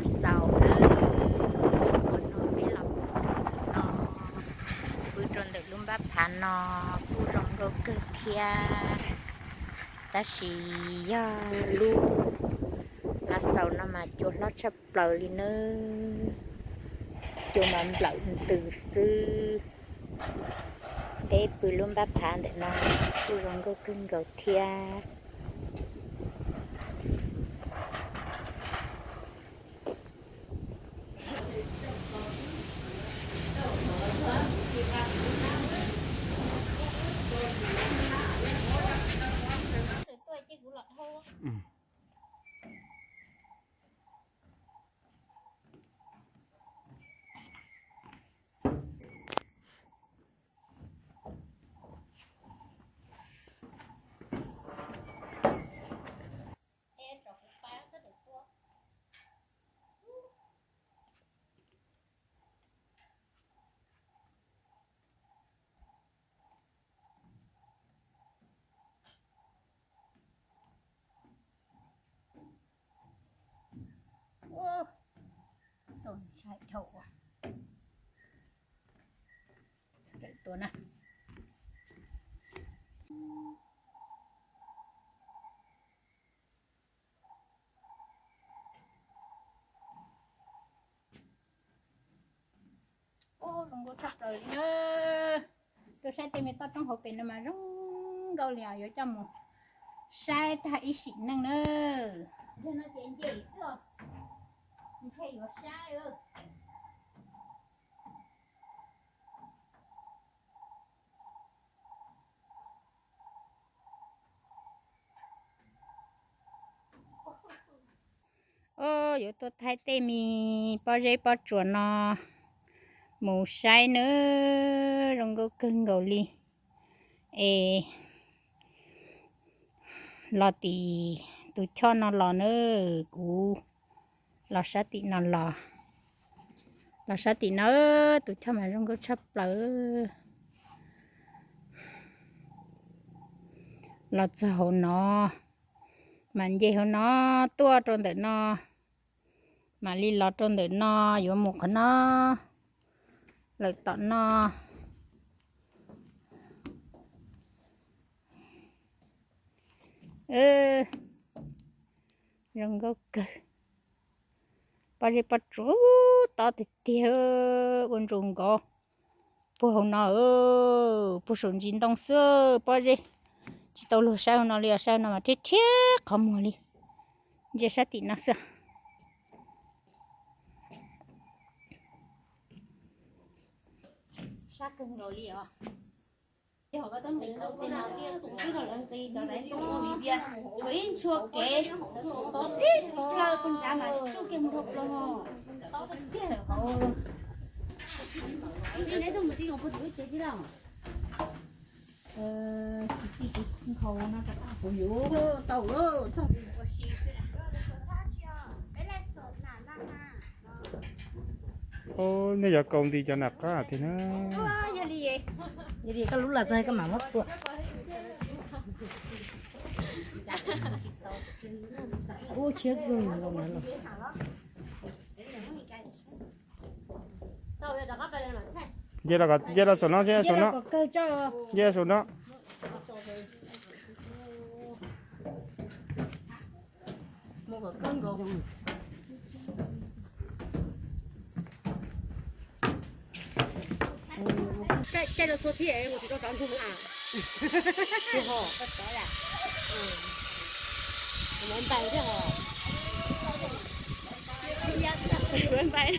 Xaus na, ua no peb los pw rau ntawm no, pw rau ntawm lub npab phav no kuj zoo nkauj kawg thiab, tab sis yog lub Lav Xaus no mas cua hlob tshaj plaws li nawb, cua mas nplawm ntws xwb. Peb pw lub npab phav ntawm no kuj zoo nkauj kawg nkaus thiab. Txaus ntshai dhau. Sawv daws tuaj na. Ub, zoo nkauj tshaj plaws li na. Tuaj saib tej me toj roob hauv pes no mas zoo nkauj li os, yuav coj mus saib tag ib sim neej na. Yog no ces nce xwb os, ntshe yuav sab. Os, yuav tuaj thaij tej me pob zeb pob tsuas no mus saib nawb, zoo nkauj kawg nkaus li. Es los tim tus choj no los nawb, kuv los sab tim no los. Los sab tim no, tus choj mas zoo nkauj tshaj plaws. Los txog hauv no, mam nce hauv no tuaj rau ntawm no, mam li los rau ntawm no, yuav mus qhov no lawm tom no. Zoo nkauj kawg. Pob zeb pob tsuas tob tiag tiag, ua ntsaus nkaus. Puag hauv no, puag saum ntsis ntoo xwb pob zeb. Tsis tau luag saib hauv no li os, saib hauv no mas rhiab rhiab qhov muag li. Ntsia sab tim no xwb. Sab kawg nkaus li os. Tshuav ib ntshua kev tod tib plaws puag nrad mas tsuj kiag mus rau plaws. Tsis tij kuv nkhaus no rov qab kuv yuav tau lawm txog. Nej yuav kaus nti cov nram qab tiag na. Yog li, yog li koj lub lam txog koj mam muab tua. Ub, tshiab kawg nkaus na los. Nce los, nce los saum no, nce saum no. Nce saum no. Caij rau txhua thiab mus tsis rau cov ntug na. Ho, npais thiab ho. Npais.